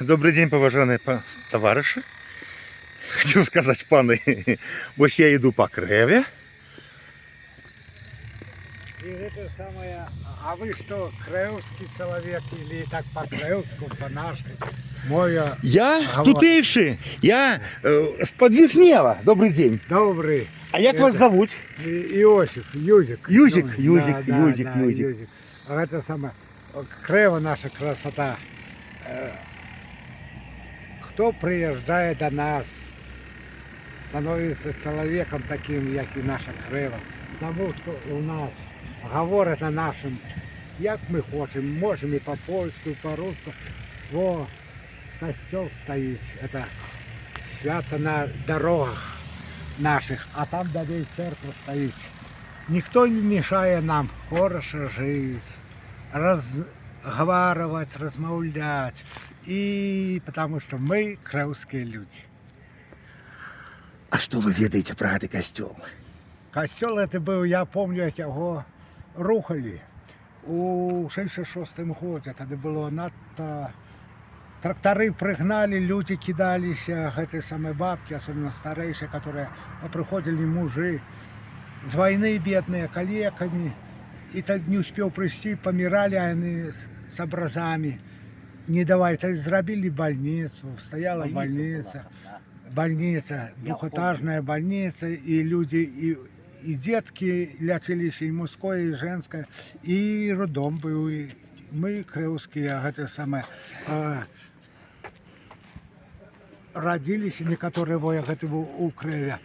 Добры дзень, паважаныя таварышы. Хацеў сказаць паны. Вось я іду па Крэве. И это самое, а вы что, крэўскі человек или так по-крэўску, по нашей мове? Я Гавар. тутэйшы. Я з-пад Вішнева. Добры дзень. Добрый. А як вас Это- завуць? Иосиф, Юзик. Юзик, Ну, Юзик, да, Юзик, да, Юзик. А это самое, Крэва наша красота. Кто приезжает до нас, становится человеком таким, як и наша Крэва. Потому что у нас говорят на нашем, як мы хотим, можем и по-польску, и по-русски. Во, костел стоит, это свято на дорогах наших, а там далей церковь стоит. Никто не мешает нам хорошо жить, разговаривать, размаўляць. И потому что мы крэўские люди. А што вы ведаеце пра гэты касцёл? Костел это был, я помню, як яго рухалі у 66 годзе. Тады было надта. Трактары прыгналі, люди кідаліся, гэтай самай бабки, особенно старэйшыя, которые прыходзілі, мужы з войны, бедные, калекамі, и так не успел прыйсці, паміралі, а яны с образами не давали. Так зрабілі больницу, стояла больница, больница, двухэтажная больница, и люди, и детки лечились, и мужское, и женское, и роддом был, и мы, крэўские, это самое, родились, некоторые во, гэта у Крэве.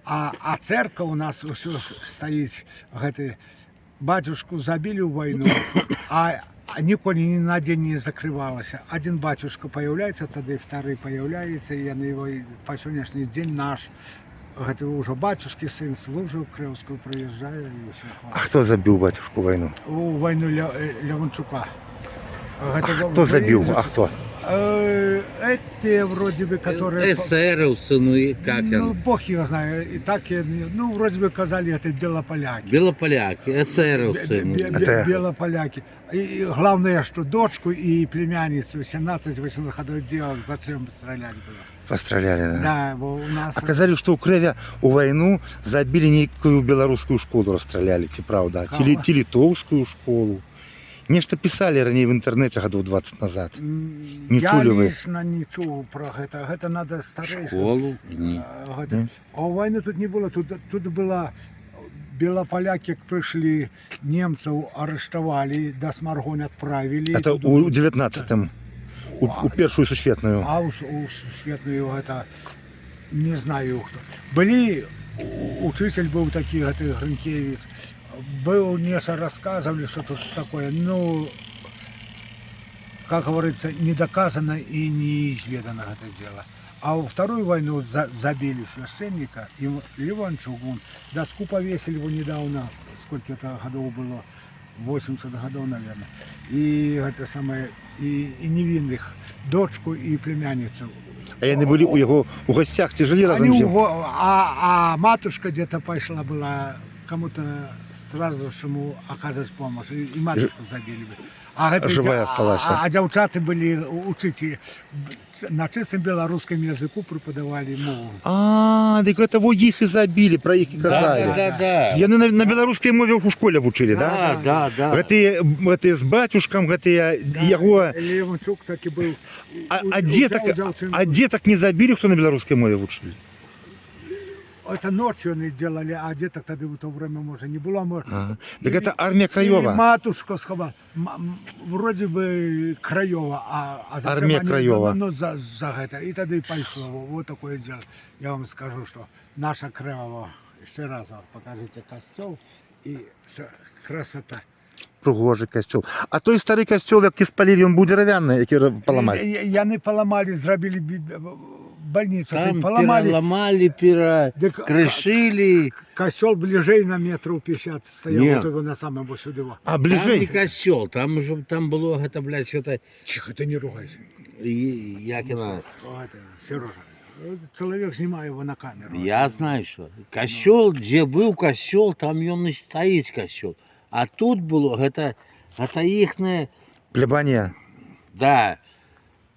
А церковь у нас усё стоит, гэты, батюшку забили ў войну, а ніколі ні на дзень не закрывалася. Один батюшка появляется, тады второй появляется, и яны его и по сённяшні дзень наш гэты ўжо батюшки сын служыў крэўскую, прыязджае, і ўсё. А хто забіў бацюшку ў вайну? У вайну Ляванчука. А хто забіў? А хто? Эти вроде бы, которые Эсеровцы, ну и как Ну, он? бог его знает. И так, ну, вроде бы казалі, это белополяки. Белополяки, эсеровцы. Ну. Белополяки. И главное, что дочку и племянницу 17-18 годов девок зачем стрелять было? Пастралялі, да? Да, бо у нас. А казалі, што ў Крэве у вайну забілі нейкую беларускую школу, расстралялі, ці праўда? Кого? Ці літоўскую школу. Нешта пісалі раней в інтэрнэце гадоў 20 назад. Не Я чулі вы? лично не чуў про гэта. Гэта надо старэйшых. Школу? Не. А, гэта. А ў вайну тут не было. Тут была белополяки, як прыйшлі, немцаў арыштавалі, да Смаргонь отправили. Это Тут у 19-м, у першую сусветную. А у сусветную гэта не знаю хто. Былі, учитель быў такі, гэты Грынкевич. Был, нешта рассказывали, что тут такое. Ну, как говорится, не доказано и не изведано это дело. А во вторую войну забили священника, и Ливанчук, вон, доску повесили его недавно, сколько это годов было, 80 годов, наверное. И это самое, и невинных, дочку и племянницу. А яны былі у яго у гасцях ці жылі разам Они з ім? а матушка где-то пошла была кому-то сразу ж ему оказать помощь. И матушку забили бы. А, гэта, Живая осталась. А дзяўчаты былі учыць на чыстым беларускам языку, преподавали мову. А, дык это во іх і забілі, пра іх і казалі. Да. Яны на беларускай мове ў школе вучылі, да? Да. Гэтыя з бацюшкам, гэтыя яго. Леванчук такі быў. А дзетак, а дзетак не забілі, хто на беларускай мове вучылі? Это ночью они делали, а деток тогда в то время, может, не было. Может, Ага. Так это армія Или Краёва. матушка сховала. Вроде бы Краёва, а зачем Армия они- Краёва. Ну, за это. И тогда и пошло. Вот такое дело. Я вам скажу, что наша Крэва, еще раз вам покажите костел, и всё, красота. Прыгожы касцёл. А той стары касцёл, які спалілі, ён быў дзеравянны, які паламалі? Яны паламалі, зрабілі больницу. Там Паламалі. переломали, Дык, перекрышили. Костел ближе на метров 50 стоял, Не. вот его на самом вот сюда. А Там не бліжэй. костел, там уже там было это, блядь, что-то, Тихо, ты не ругайся. Як она, О, это, Сережа, человек снимает его на камеру. Я знаю, что. Костел, где был костел, там ён и стоит костел. А тут было, это ихное, Плебанія. Да.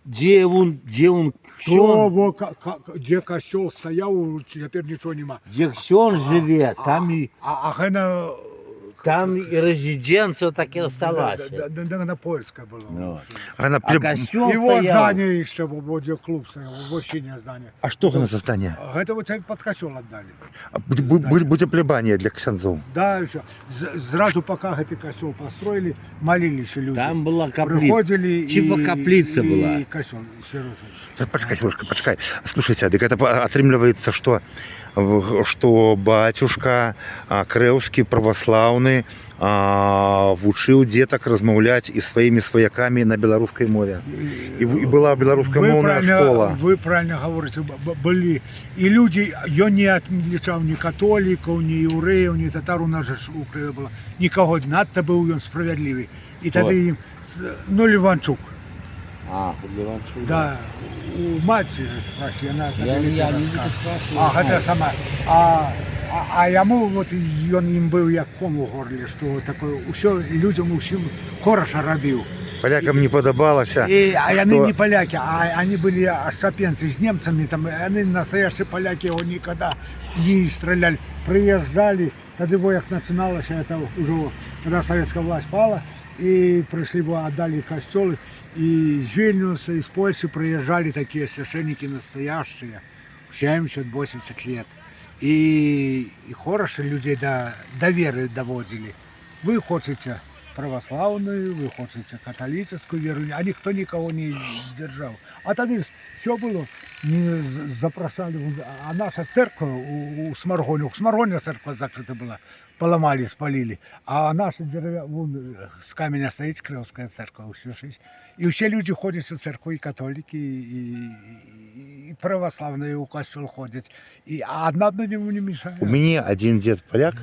Дзе он Што, ксён, во, дзе касцёл стаяў, цяпер нічого няма. Дзе ксён жыве, там і А гэна там і рэзідэнцыя так і асталася. Да, на польская была. Ну. А, на А касцёл І вот стаяў. здание еще, во, дзе клуб стоял, во синее здание. А што гэта за здание? Гэта вот цяпер под касцёл отдали. А будзе плебанія для ксяндзоў. Да, и все. Зразу пока гэты касцёл построили, молились люди. Там была капліца. Приходили Типа и, капліца и была. Касцёл, Сережа. Так, пачакай, Сережка, пачакай. Слушайте, дык это атрымліваецца, што бацюшка крэўскі праваслаўны вучыў дзетак размаўляць і сваімі сваякамі на беларускай мове. І была беларускамоўная школа. Вы правильно говорите, были. И люди, ён не отличал ни католиков, ни евреев, ни татар, у нас же ж Украина была. Никого, надто был ён справедливый. И тогда им, ну, Ливанчук, А, Леванчук. да, у матери спроси, она Я не буду расскажет. спрашивать. А, гэта сама. А яму вот ён ім быў як ком у горле, што такое ўсё людзям усім хораша рабіў. Палякам не падабалася. І, а яны што не поляки, а они были отщепенцы с немцами, там, и они настоящие поляки, его никогда не стреляли. Приезжали, тогда во як начиналось, это уже, когда советская власть пала, и пришли, во, отдали костелы, и из Вильнюса, из Польши приезжали такие священники настоящие, 70-80 лет. И хорошо людей до веры доводили. Вы хотите православную, вы хотите католическую веру, а никто никого не держал. А тогда все было, не запрашали, а наша церковь у Сморгоне, у Сморгоне церковь закрыта была, поломали, спалили, а наша деревя, вон, с камня стоит Кревская церковь, всю жизнь. И все люди ходят в церковь, и католики, и православные у костел ходят, и одна одному не мешает. У мяне адзін дзед паляк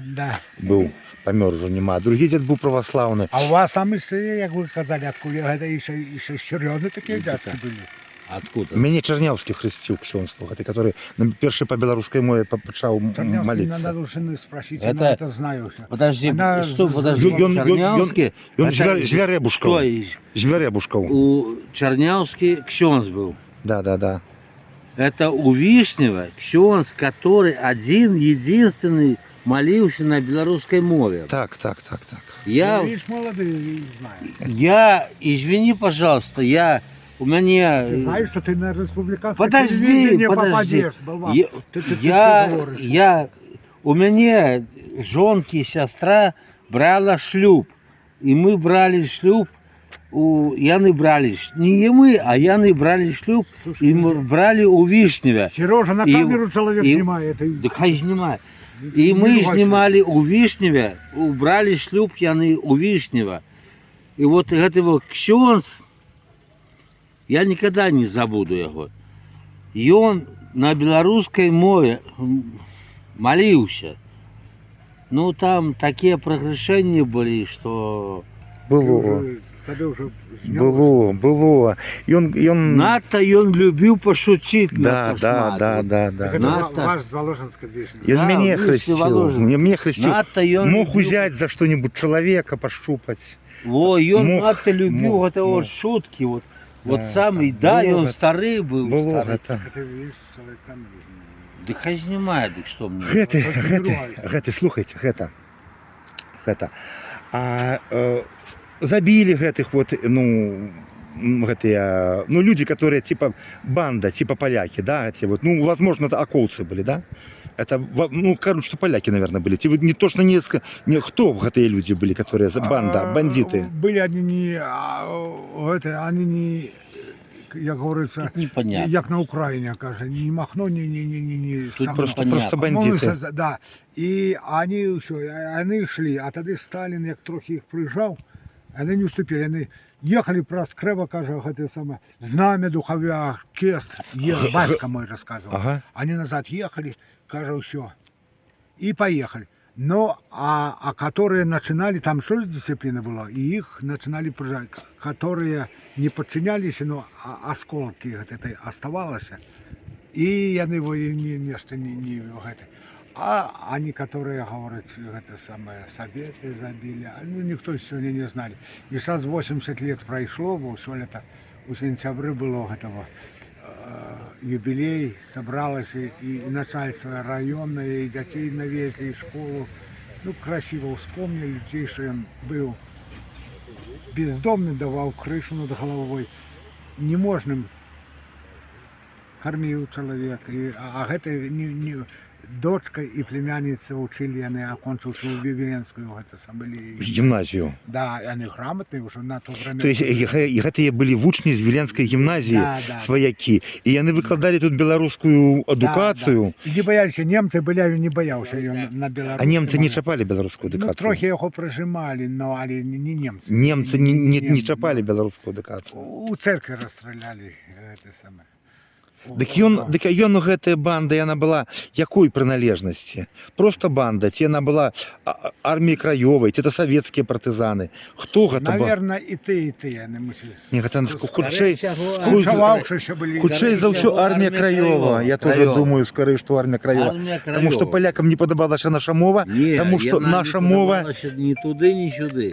быў, памёр ужо, няма. Другі дзед быў праваслаўны. А у вас там еще, як вы казали, откуда это еще серьезные такие дядьки были. Откуда? Мяне Чарняўскі хрысціў, ксёндз, гэты, который на першы па беларускай мове пачаў Чернявский, маліцца. надо у жены спросить, Это- она это знаю все. Подожди, Она что, подожди, Чернявский? Ён Это- з Вяребушкаў. Кто? З Вяребушкаў. У Чернявский ксёндз был. Да. Это у Вишнева ксёндз, который один, единственный молился на белорусской мове. Так. Я, Видишь, молодые, знаю. Я, извини, пожалуйста, я, у меня... Ты знаешь, что ты на республиканское Подожди, телевидение подожди. попадешь, болван. Я, Ты я, говоришь. я, у меня жонки, сестра брала шлюб. И мы брали шлюб, у яны брали, не мы, а яны брали шлюб, Слушай, и мы брали у Вишнева. Сережа на камеру человек снимает. Да хай снимает. И мы снимали у Вишневе, убрали шлюб яны у Вишнева. И вот этого ксёндз, я никогда не забуду его. И он на белорусской мове молился. Ну, там такие прогрешения были, что... Было. Тады уже Было. Ён Надта ён любіў пошутить. Да, надта да, шмат. да, Вот. да. Это ваш з Воложенска Вишня. Ён Да, мяне Вишня хрысціў. Воложенск. Мне хрысціў. Надта ён Мог любіў- узяць за что-нибудь чалавека пашчупаць. Во, ён Мог, надта любіў мог, гэта вот мог. шутки. Вот, вот Да, самый, да. да, Было ён гэта. стары быў. Было стары. гэта. Это, видишь, человек камеру снимает. Да хай знімае, дык што мне. Гэты, Вот гэты, другая. гэты, слухайте, гэта. Гэта. А забілі гэтых вот, ну, гэтыя, ну, люди, которые типа банда, типа поляки, да, эти вот, ну, возможно, это акоўцы были, да? Это, ну, короче, что поляки, наверное, были. Типа, не то, что не, не кто гэтыя люди были, которые за банда, бандиты. Были они не, это, они не, як говорится, Тут непонятно. як на Украине, каже, ні Махно, ні, ні, ні, ні, ні. Тут сам- Просто, непонятно. просто бандиты. Ну, да. І они все, они шли, а тады Сталин, як трохи їх прижав, они не уступили, они ехали праз Крево, каже, гэта самое, знамя, духовя, оркестр, батька мой рассказывал. Они назад ехали, каже, все, и поехали. Но, а которые начинали, там что дисциплина была, и их начинали прижать, которые не подчинялись, но осколки вот этой оставалось, и яны его не, нешта не гэта. А они, которые, говорят, это самое, советы забили, ну, никто сегодня не знали. И сейчас 80 лет прошло, во всё это У сентябры было гэтага юбилей, собралось и начальство районное, и детей навезли, и школу. Ну, красиво вспомнили людей, что он был бездомный, давал крышу над головой. Неможным кормил человека. А гэта не, дочка и племянница учили, яны окончыўшы Віленскую, гэта сам былі. Гімназію. Да, яны грамотные уже на то время. То есть і гэтыя былі вучні з Віленскай гімназіі, Да. сваякі, і яны выкладалі тут беларускую адукацыю. Да. І не баяліся, немцы былі, а ён не баяўся ён на беларускай А немцы не мове. чапалі беларускую Ну, адукацыю? трохі яго прыжымалі, но але не немцы. Немцы не Не, чапалі беларускую адукацыю. У церкві расстралялі гэта самае. Дык ён, дык ён, гэтая банда, яна была якой прыналежнасці? Просто банда, ці яна была Арміі Краёвай, ці это савецкія партызаны? Хто гэта был? Наверное, і ты, і ты яны мусілі. Не, гэта хутчэй, Скорее Хаваўшыся былі. хутчэй за ўсё всего, Армія Армія Краёва. Краёва. Я тоже Краёва. думаю, скорей, што Армія Краёва. Армія Таму што Краёва. палякам не падабалася наша мова, Не, таму што яна не наша мова. падабалася ні туды, ні сюды.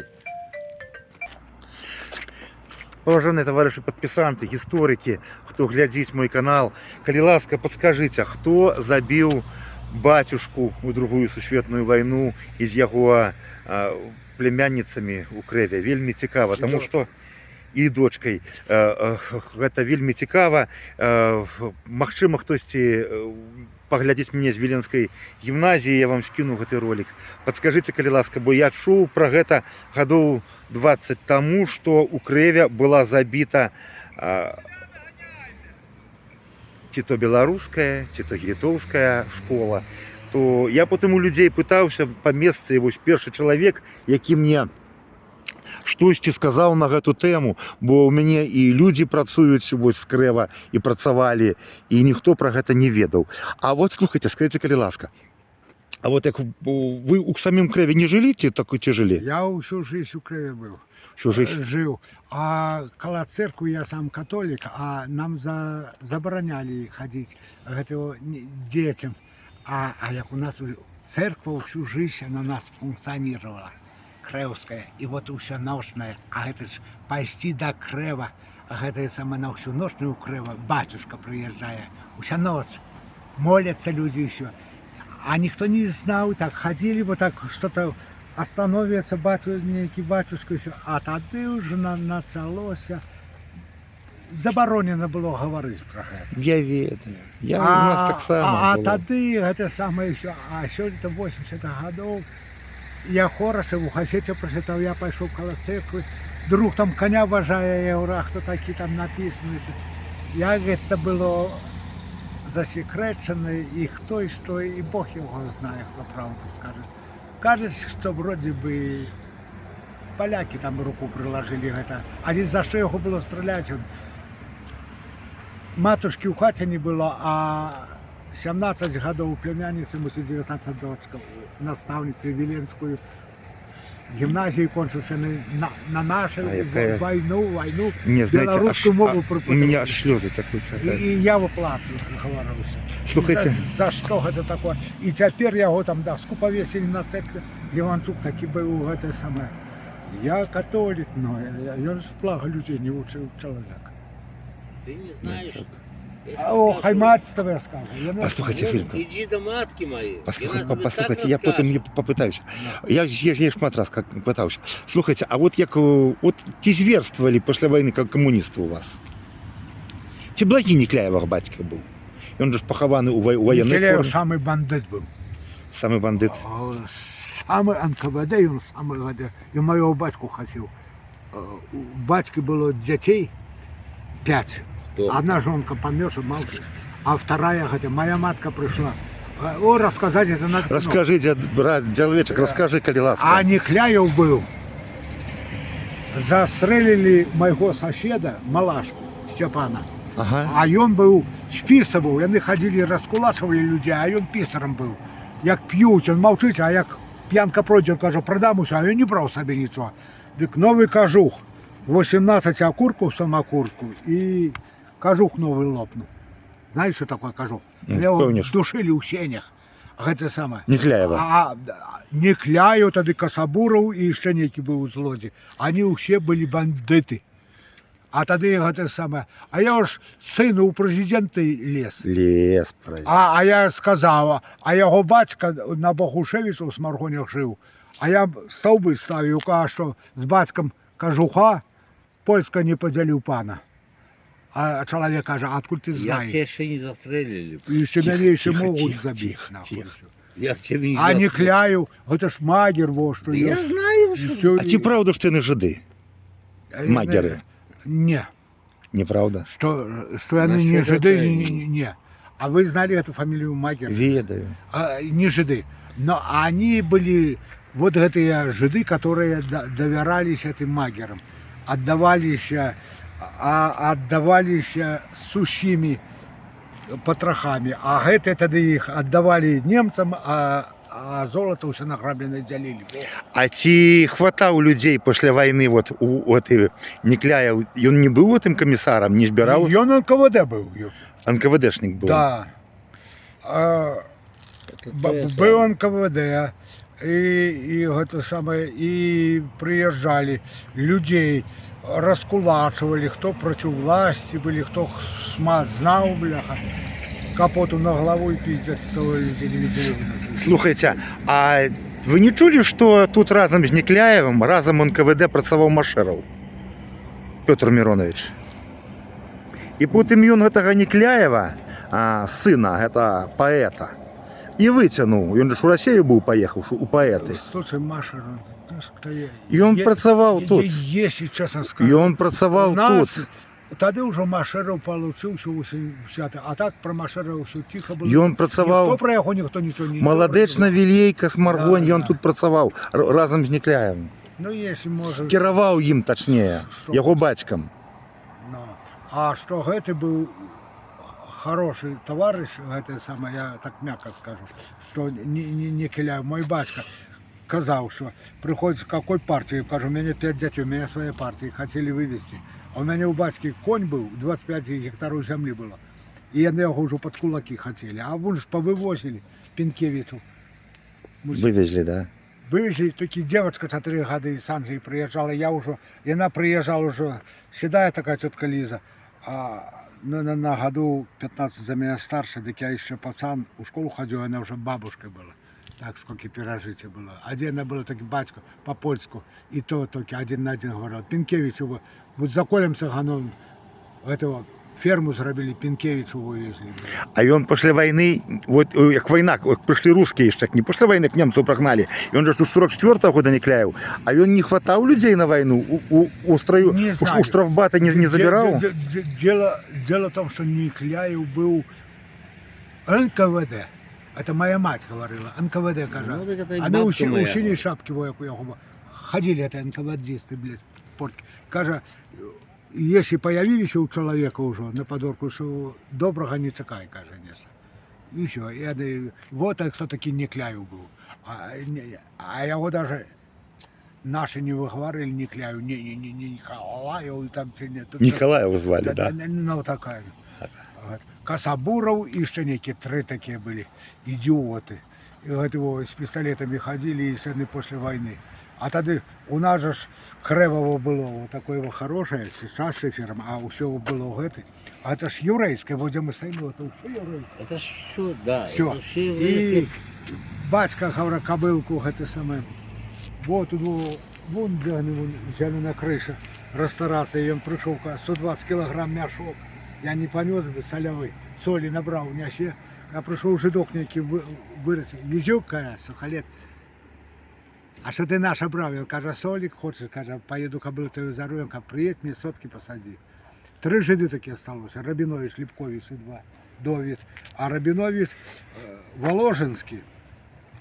Паважаныя таварышы падпісанты, гісторыкі, хто глядзіць мой канал, калі ласка, падскажыце, хто забіў бацюшку ў Другую сусветную вайну і з яго племянніцамі ў Крэве? Вельмі цікава, І таму дочкай. што і дочкай. Гэта вельмі цікава. Магчыма, хтосьці паглядзіць мяне з Віленскай гімназіі, я вам скіну гэты ролик. Падскажыце, калі ласка, бо я чуў пра гэта гадоў 20 таму, што ў Крэве была забіта ці то беларуская, ці то літоўская школа. То я потым у людзей пытаўся па месцы, і вось першы чалавек, які мне штосьці сказаў на гэту тэму, бо ў мяне і людзі працуюць вось з Крэва і працавалі, і ніхто пра гэта не ведаў. А вот слухайте, скажите, калі ласка, а вот як вы ў самім Крэве не жылі, ці так, ці жылі? Я ўсю жизнь у Крэве быў. Всю жизнь? Жыў. А каля церквы, я сам католік, а нам забаранялі хадзіць гэтага дзецям. А як у нас церква ўсю жизнь на нас функцыянировала, крэўская, і вот усяночная, а гэта ж пайсці да Крэва, а гэта сама на ўсю ночную Крэва бацюшка прыязджае, уся ноч, моляцца людзі ўсё. А ніхто не знаў, так хадзілі, бо так что-то остановится батю, нейкі батюшка, ўсё. А тады ўжо началося, забаронена было гаварыць пра гэта. Я ведаю. Я, у нас таксама А было. тады гэта самае ўсё, а сёлета 80 гадоў, я хораша у газеце прачытаў, я пайшоў каля церквы, друг там коня важае, я говорю, а хто такі там напісаны? Як гэта было засекрэчана, і хто і што, і Бог яго знае, хто праўду скажа. Кажуць, што вроде бы палякі там руку прылажылі гэта, але за што яго было страляць? Он матушкі ў хаце не было, а 17 гадоў племянніцы, мусіць, 19 дочка, настаўніцы Віленскую гімназію кончыўшы на нашу А якая- вайну, Не, знаете, аж, беларускую мову у меня аж слезы цякуць. І я выплачу, гаварыўся. Слухайте. За што гэта такое? І цяпер яго там даску павесілі на церкве. Леванчук такі быў, гэта самае. Я католік, но ён ж блага людзей не вучыў чалавек. Ты не знаешь. так. Я А, тебе о, скажу. хай мать тебе скаже. Я не Послухайте, знаю. Філька. Иди до матки моей. Послухай, Яна тебе послухайте, так я потым не расскажет. попытаюся. Я шмат раз как пытаўся. Слухайте, а вот як вот ці зверствовали пасля войны как камуністы у вас? Ці благі Некляевага бацька быў? Ён же ж пахаваны ў ваеннай Нікіляев форме. самы бандыт быў. Самы бандыт. О, самы НКВД, ён самы гэты. Ён майго бацьку хацеў. У бацькі было дзяцей пять. Хто? Одна жонка памёрла, маўчы, а вторая, гэта, моя матка пришла. О, рассказать это надо. Ну, Расскажи, дзяд, брат, дзялвечак, расскажи, калі ласка. А Некляев был. Застрелили моего соседа, Малашку Степана. Ага. А ён быў спісаваў, яны хадзілі, раскулачвалі людзей, а ён пісарам быў. Як п'юць, ён маўчыць, а як п'янка пройдзе, ён кажа, прадам усё, а ён не браў сабе нічого. Дык новы кажух, 18 акуркаў самакурку і кажух новы лопнуў. Знаешь, что такое кажух? Ну, Яго пэўне ж. душылі ў сенях. Гэта самае. Некляева. А Некляю тады, Касабураў і яшчэ нейкі быў у злодзей. Они ўсе былі бандыты. А тады гэта самае. А я ж сыну ў прэзідэнты лез. Лез, паразит. А я сказала, а яго бацька на Богушевічу ў Смаргонях жыў. А я столбы ставіў, кажа, што з бацькам кажуха Польска не падзяліў пана. А чалавек кажа, а адкуль ты Як знаеш? тебя еще не застрелили? І яшчэ Тихо, мяне яшчэ тихо, могуць тихо, забіць. тихо, Нахуй, тихо. всё. Як тебе не А застрелили? Некляю, гэта ж Магер, во, што Да я ёсць. знаю, что... Всё, А ці праўда, што яны жыды? Магеры? Не. Неправда? Что яны не Насчет жиды, это- не, не, не. А вы знали эту фамилию Магер? Ведаю. А, не жиды. Но они были вот гэтыя жиды, которые доверялись этим магерам, отдавались, отдавались сущими потрохами. А гэты тады іх отдавали немцам, а золото ўсё награбленае дзялілі. А ці хватаў людзей пасля вайны вот у гэты Некляеў, ён не быў гэтым камісарам, не збіраў? Ён НКВД быў. НКВДшнік быў. Да. А, Быў НКВД, і гэта самае, і прыязджалі людзей, раскулачвалі, хто проці власти былі, хто шмат знаў, бляха. Капоту на главу і пиздец, того людзей не видели. Слухайце, а вы не чулі, што тут разам з Некляевым, разам НКВД працаваў Машэраў? Пётр Миронович. І потым ён гэтага Некляева, сына, гэта паэта, і выцянуў. Ён же ж у Расею быў паехаўшы, у паэты. Слушай, Маша, ну, что я... І ён працаваў тут. Если честно сказать. Ён працаваў У нас тут. Тады ўжо Машэраў получыўся ў 80, а так пра Машэрава ўсё ціха было. Ён працаваў Ніхто пра яго ніхто нічого не Маладэчна, Вілейка, Смаргонь, Да, ён да. тут працаваў разам з Некляевым. Ну, если можа... Кіраваў ім, тачнее, Што? яго бацькам. Ну, а што гэты быў хороший товарищ, гэта самае, я так мякка скажу, што не кіляю. Мой бацька казаў, што прыходзіць з какой партии, кажу, у мяне 5 дзяцей, у мяне свая партія, хацелі вывесці. А у мяне ў бацькі конь быў, 25 гектараў зямлі было. І яны яго ўжо пад кулакі хацелі. А вон ж павывозілі Пінкевічу. Вывезлі, да? Вывезли, таки девочка 4 года из Англии приезжала, я уже, и она приезжала уже, седая такая тетка Лиза, ну, на году 15 за меня старше, так я еще пацан, у школу ходил, она уже бабушкой была. Так, сколько пережитий было. Один она была, так батька по-польску, и то только один на один говорил. Пинкевичу, вот за Колем Цыганом этого ферму зрабілі, Пінкевічу вывезлі. А ён пасля вайны, вот як вайна, як прыйшлі рускія яшчэ, не пасля вайны, як немцаў прагналі, ён жа ж тут 44-го года Некляеў, а ён не хватаў людзей на вайну у строю, Не знаю. у штрафбаты не забіраў? Дело в том, что Некляев был НКВД. Это моя мать говорила. НКВД, кажа. Ну, так это и Они бабка у моя. синей шапки во, як у яго. Ходили это НКВДисты, блядь, портки. Кажа, если появились у человека уже на подворку, что доброго не чакай, кажа, нешта. И все. И они, вот а кто таки Некляев был. Не, а его даже наши не выговорили Некляю, не, Николаев, там, ці не, тут- Николаева звали, да. Ну, такая. Вот. Касабуров и еще некие три такие были идиоты. И вот его с пистолетами ходили, и сыны после войны. А тогда у нас же ж Крэвово было вот такое вот хорошее, сейчас шифером, а все было гэта. А это ж еврейское, вот где мы стоим, вот это все еврейское. Это ж все, да. Всё. Это все И еврейские. батька говорит, кобылку, это самое, вот тут вон, где они, вон, взяли на крыше расстараться, и он пришел, 120 килограмм мяшок, я не понес бы солевый, соли набрал, нясе. Я пришел жидок некий вырос, езюк, сухолет. А что ты наш брал? Он каже, солик хочешь, каже, поеду кобылу твою за рулем, каже, приедь мне сотки посади. Три жиды такие осталось, Рабинович, Липкович и два, Довид. А Рабинович Воложенский,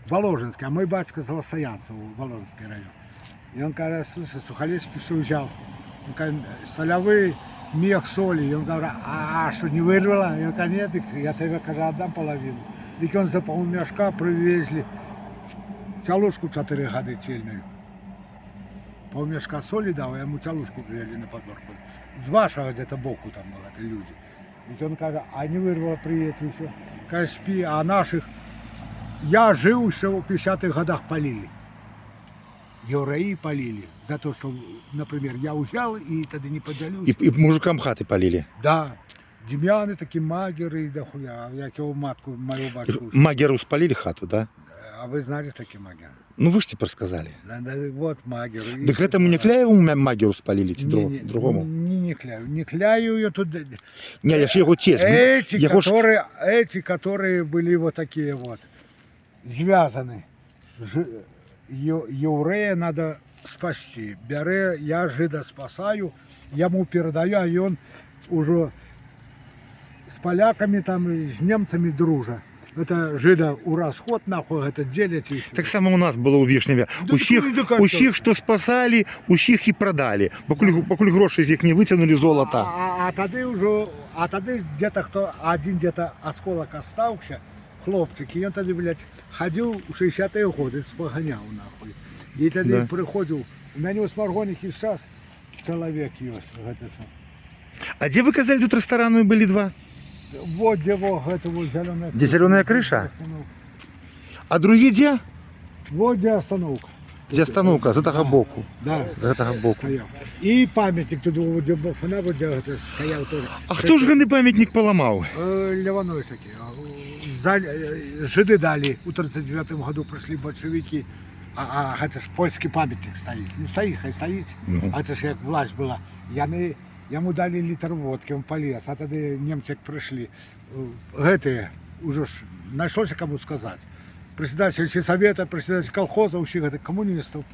Воложенский, а мой батька з Лосаянцев, Воложенский район. И он говорит, слушай, Сухолецкий что взял? Он говорит, солевый мех соли. И он говорит, а что, не вырвало? И он говорит, нет, так я тебе, кажа, отдам половину. Так он за полмешка привезли чалушку 4 годы цельную. Полмешка соли дал, я ему чалушку привели на подворку. С вашего где-то боку там было, это люди. И он говорит, а не вырвало, приедь, и все. Кажа, спи, а наших... Я жил еще в 50-х годах полили. Евреи палили за то, что, например, я взял и тогда не поделился. І мужикам хаты палілі. Да. Демьяны такие магеры и дохуя. Як его матку, мою бачку. Магеру спалілі хату, да? А вы знали такие магеры? Ну вы ж цяпер сказалі. Да, да, вот магеры. Дык гэтаму Някляеву магеру спалілі ці Не, не, другому? Не, Некляю. Некляю я тут. Не, але ж яго цесь. Эти, которые, эти, которые были вот такие вот, связаны. Еврея надо спасти. Бярэ, я жида спасаю, яму передаю, а он уже с поляками там, и с немцами дружа. Это жида у расход, нахуй, это делят и всё. Таксама у нас было ў Вішневе. Да Усіх, так, так, усіх, што спасалі, усіх і прадалі. Пакуль грошы з іх не выцягнулі, золата. А тады ўжо, а тады где-то хто один где-то осколок остался, хлопчик, і ён тады, блядь, хадзіў у 60-е годы, спаганяў нахуй. І тады прыходзіў, у мяне ў Смаргоніхі сейчас чалавек ёсць, гэта сам. А дзе вы казалі, тут рэстараны былі два? Вот дзе во, гэта вот зялёная Дзе зялёная крыша? А другі дзе? Вот дзе остановка. Дзе остановка, з гэтага боку. Да. З гэтага боку. Стоял. И памятник тут, вот, дзе фонарь, вот, дзе гэта стоял тоже. А хто ж гэны памятнік паламаў? Леванович таки. Жиды дали. У 39 году пришли большевики. А это ж польский памятник стоит. Ну стоит, хай стоит. Ну. А это ж як власть была. Яны, яму дали литр водки, он полез. А тогда немцы як пришли. Гэтые, уже ж нашлося кому сказать. Председатель сельсовета, председатель колхоза, усіх гэтых коммунистов.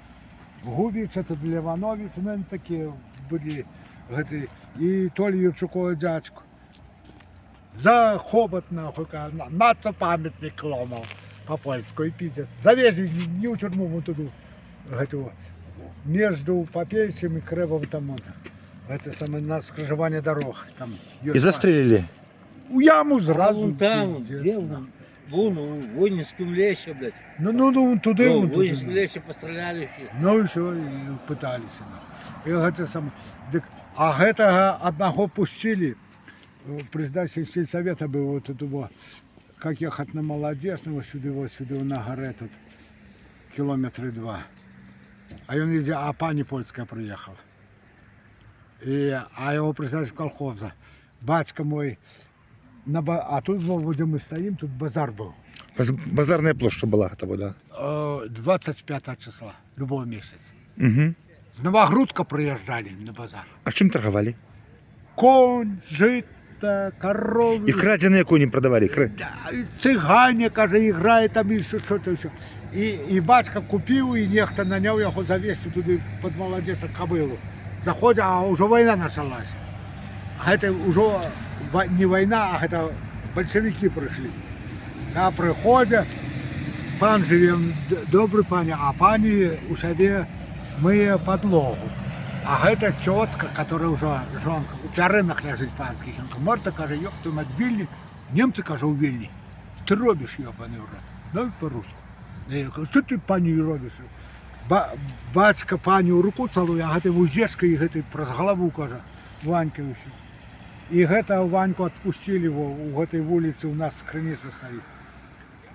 Губіч, это Леванович, ну, они такие были. Гэты, і Толі Юрчукова дядьку. За хобот нахуй, надто памятник ломал по-польску и пиздец. Завезли не ў тюрьму вон туду, гэту, между Попельцем и Крэвом там вот. Это самое на скрыжевание дорог. Там І застрелілі. У яму А зразу. вон там, пиздец, где нахуй. вон, у Войнинском лесе, блядь. Ну, туды, Ну, вон в туды. Войнинском лесе постреляли всех. Ну і все, і пыталіся нахуй. І гэта сам, дык, а гэтага аднаго пусцілі. Председатель сельсовета был вот тут его, как ехать на Молодечного сюда, вот сюда на горе тут, километры два. А он ідзе, а пані польская приехала. И, а его председатель колхоза. Батька мой, а тут, во, где мы стоим, тут базар был. Базарная плошча была того, да. 25 числа, любого месяца. З Новогрудка приезжали на базар. А чым торгавалі? Конь, жито, коровы. І крадзеныя коні прадавалі. Да, и цыгане, кажа, играет там еще что-то еще. И батька купил, и нехта нанял его завести туды под Молодечно кобылу. Заходит, а уже война началась. А это уже не война, а это большевики пришли. А приходят, пан жыве, добры пане, а пані у сябе мые подлогу. А гэта тетка, которая уже жонка, у пярынах ляжыць панскіх. Ён кажа: «Марта, — кажа, — ёб твою мать, Вільні, немцы, — кажа, — у Вільні. Што ты робіш, ёбаный в рот?» Ну, по-руску. Я кажу: «Што ты, пані, робіш?» Бацька пані ў руку цалуе, а гэтай вуздзечкай і гэтай праз галаву, кажа, Ванька, і ўсё. І гэта Ваньку отпустили, во, у гэтай вуліцы у нас крыніца стаіць.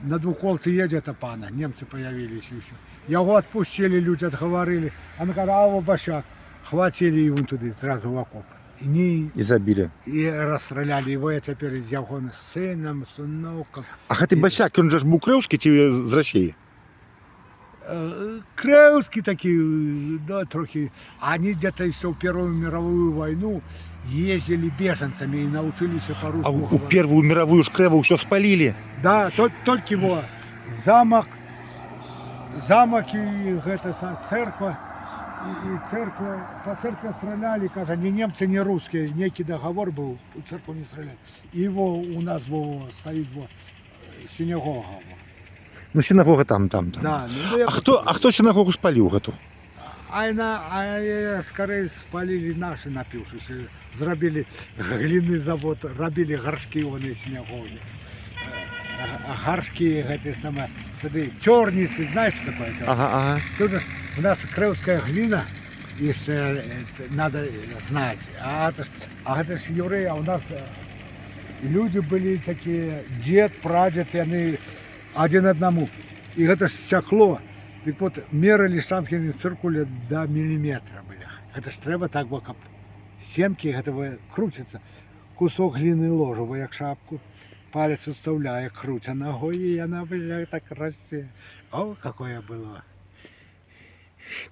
На двуколцы едзе эта пана, немцы появились и всё. Яго отпустили, люди отговорили. А на кажа: «А во башак». Хватили его туды сразу в окоп. И, не, І забілі. И расстреляли его, я теперь з ягоным сынам, сынокам. А гэты Басяк, ён жа ж быў крэўскі ці з Расіі? Крэўскі такі, да, трохі. Они где-то еще в Первую мировую войну ездили беженцами и научились по-русски А у говорить. Первую мировую ж Крэва ўсё спалілі. Да, только его замок, замок и гэта церква, и церква, по церкви стреляли, кажа, ни немцы, ни русские, некий договор был, у церкву не стрелять. И его у нас во, стоит во, синагога. Во. Ну, синагога там, там, там. Да, ну, я А хто синагогу спаліў гэту? А скорее спалили наши, напившиеся. Зрабілі глиняный завод, рабілі горшки вони синагоги. Горшки, гэты самое, тады чорницы, знаешь, что такое? Ага. Тут же ж у нас крэўская глина, если надо знать. А это ж евреи, а у нас люди были такие, дед, прадед, и они один одному. И это ж стекло. Так вот, мерали штангенным циркулем до миллиметра, бля. Это ж трэба так, бо каб стенки этого крутятся. Кусок глины ложу, як шапку. Палец уставляе, круця ногой, и она, бля, так расце. О, какое было.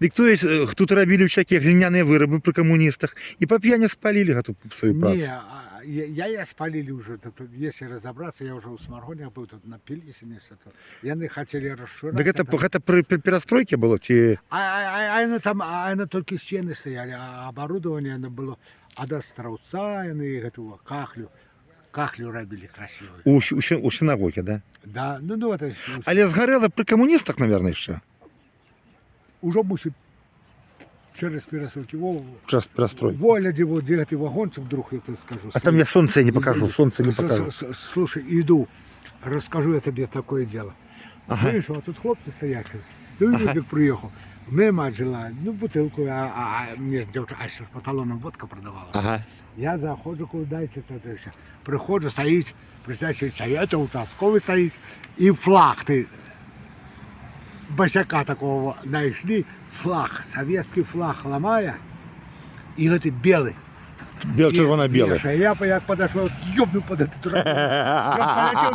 Дык то есть тут рабілі всякія гліняныя вырабы пры камуністах і па п'яне спалілі гэту сваю працу. Не, я спалили уже, тут, если разобраться, я уже у Сморгонях был, тут напились, и что-то. Яны хотели расширять. Дык гэта пры перастройке было ці? А яны там, а яны только стены стояли, а оборудование оно было ад Остраўца, яны гэту кахлю рабілі красивую. У сінагоге, да? Да, ну это Але згарэла пры камуністах, наверное, яшчэ. Уже мусіць через перастройки. Во, Час перастройки. во, гляди, вот где гэты вагончик, вдруг я тебе скажу. А там я солнце я не покажу, солнце не покажу. Слушай, иду, расскажу я тебе такое дело. Ага. Видишь, а тут хлопцы стоят. Ну, мужик приехал. У меня мать жила, ну, бутылку, а мне ж девчина, а еще ж по талонам водка продавала. Я заходжу, кажу, дайте то, то, все. Приходжу, стоїть председатель совета, участковый стоїть, і флаг ти. Босяка такого знайшли, флаг, советский флаг ломая, і гэты белый. Бел, чырвона-белы. Вешає. Я як подошел, ёбну под эту драку. Я полетел,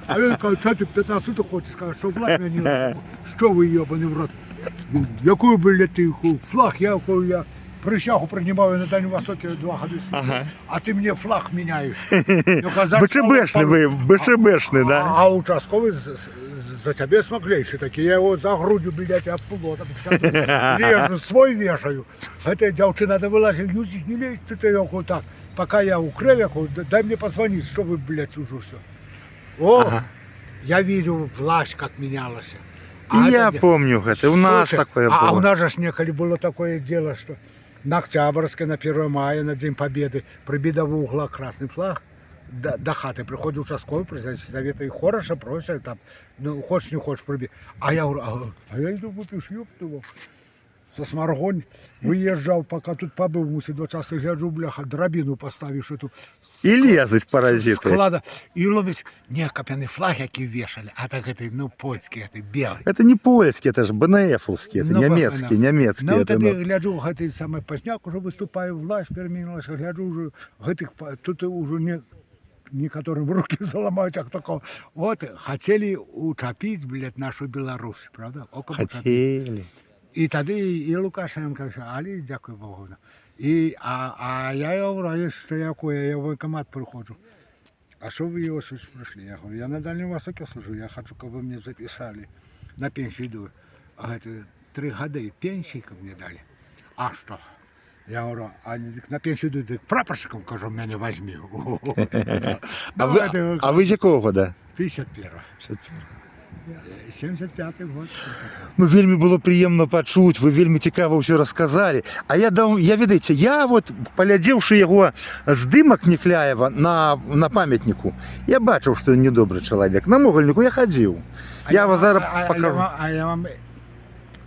а він каже, що ти 15 суток хочеш? Каже, що флаг мені? Що ви, ёбаний в рот? Яку, блядь, ти флаг, я, кажу, я присягу принимаю на Дальнем Востоке 2 года. А ты мне флаг меняешь. Я кажу, за БЧБшный вы, БЧБшный, да? А участковый за тебе смаглейший такие. Я его за грудью, блядь, об плот режу, свой вешаю. Эта девчина вылазит, Юзик, не лезь, что ты, я говорю, так. Пока я у Кревяку, дай мне позвонить, что вы, блядь, уже все. О, я видел власть, как менялась. І я это- помню гэта, у нас Слушай, такое а у было. нас же ж некалі было такое дело, что на Октябрьской, на 1 мая, на День Победы, прибі до угла красный флаг, до хаты приходит участковый, председатель совета, и хорошо просят там, ну, хочешь, не хочешь, приби. А я говорю, а я иду выпьешь, ёб его. Со Сморгонь выезжал, пока тут побыл, мусит 2 часа гляжу, бляха, драбину поставишь эту. І лезуць паразіты. Склада. І ловить, не, каб яны флаг які вешали, а так это, ну, польский, это белый. Это не польский, это ж БНФовский, это Ну, немецкий, БНФ. немецкий. Ну, это, тады ну. гляджу, гэты самы Пазняк уже выступае, власть перамянілася, гляджу уже гэтых тут уже не некаторым руки заломают, а такого. Вот, хотели утопить, блядь, нашу Беларусь, правда? О, каб утопить. Хотели. І тады і Лукашенко, всё, але дзякуй Богу. І, а я говорю, а что якое, я в военкомат приходжу. А что вы, Иосиф, пришли? Я говорю, я на Дальнем Востоке служу, я хочу, чтобы вы мне записали. На пенсию иду. А это 3 года пенсии ко мне дали. А что? Я говорю, а они так на пенсию идут, так прапорщиком, кажу, меня возьми. А вы з якого года? 51. 75 год. Ну, вельмі было прыемна пачуць, вы вельмі цікава ўсё расказалі. А я даў, я ведаеце, я вот паглядзеўшы яго здымак Некляева на памятніку, я бачыў, што ён недобры чалавек. На могільніку я хадзіў. Я вас зараз покажу. А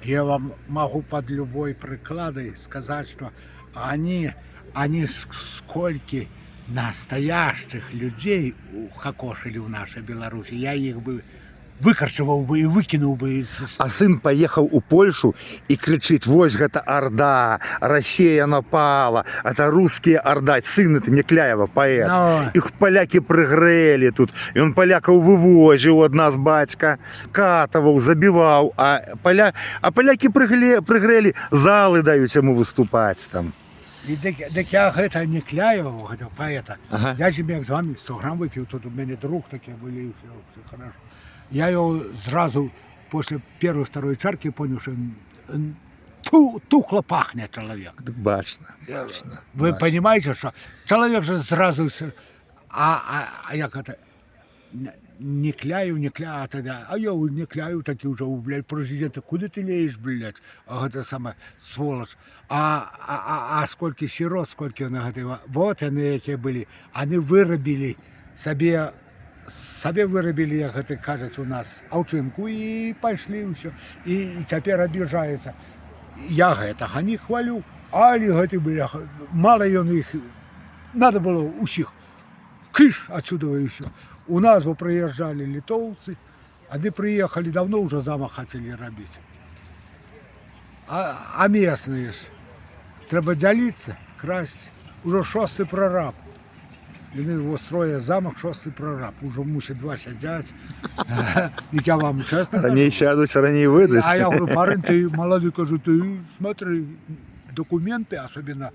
я вам могу под любой прикладой сказать, что они сколько настоящих людей ухакошили в нашей Беларуси. Я их бы выкорчевал бы и выкинул бы из. А сын паехаў у Польшу і крычыць: вось гэта арда, Россия напала, это русские орда. Сын это Некляева, паэт. Но, Іх палякі прыгрэлі тут. Ён палякаў вывозіў ад нас бацька, катаваў, забіваў, а палякі прыгрэлі, залы даюць яму выступаць там. И дык я гэта Некляева, этого поэта, я тебе як з вами 100 грамм выпил, тут у меня друг такие были, и все, все хорошо. Я его сразу после первой, второй чарки понял, что он тухло пахнет человек. Дык бачна, бачна. Вы бачна. понимаете, что человек же сразу... А як это... Некляю, Некляю, а тогда, а я Некляю таки уже, блядь, президента, куда ты лезешь, блядь, а это самое, сволочь. А сколько сирот, сколько на этого, вот они какие были, они вырабили себе, себе вырабили, як это кажуть у нас, овчинку и пошли все. И теперь обижаются. Я гэтага не хвалю, але гэты, бляха, мало ён іх, надо было усіх кыш отсюда и все. У нас бы приезжали литовцы, они приехали, давно уже замок хотели рабіць. А местные ж. Трэба дзяліцца, красць. Ужо шосты прараб. Яны его строят замок, шосты прараб. Ужо мусіць два сядзяць. Я вам честно кажу. Раней сядуць, раней выйдуць. А я говорю: «Парень, ты молодой, — кажу, — ты смотри, документы, особенно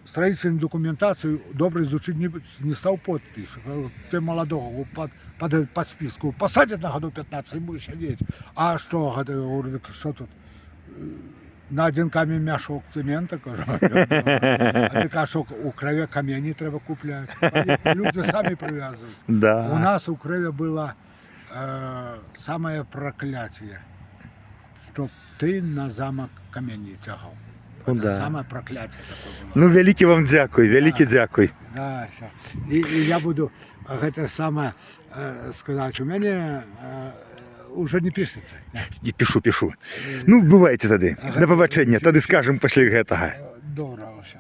строительную документацию, добра изучить, не стал подпись. Говорю, ты молодого под списку посадят на году 15 и будешь сидеть». А что, говорю, так что тут? На один камень мяшок цемента, кажу. А ты кажаш, у Крэве камені трэба купляць. Люди сами привязываются. У нас у Крэве было самое проклятие, чтоб ты на замок камень тягал. Ну Это самое проклятие такое было. Ну, вялікі вам дзякуй, вялікі дзякуй. Да, всё. І я буду гэта самое сказать, у мяне уже не пишется. І пішу, пішу. Ну, бывайце тады. Да пабачэння, тады скажам пасля гэтага. Добра ўсё.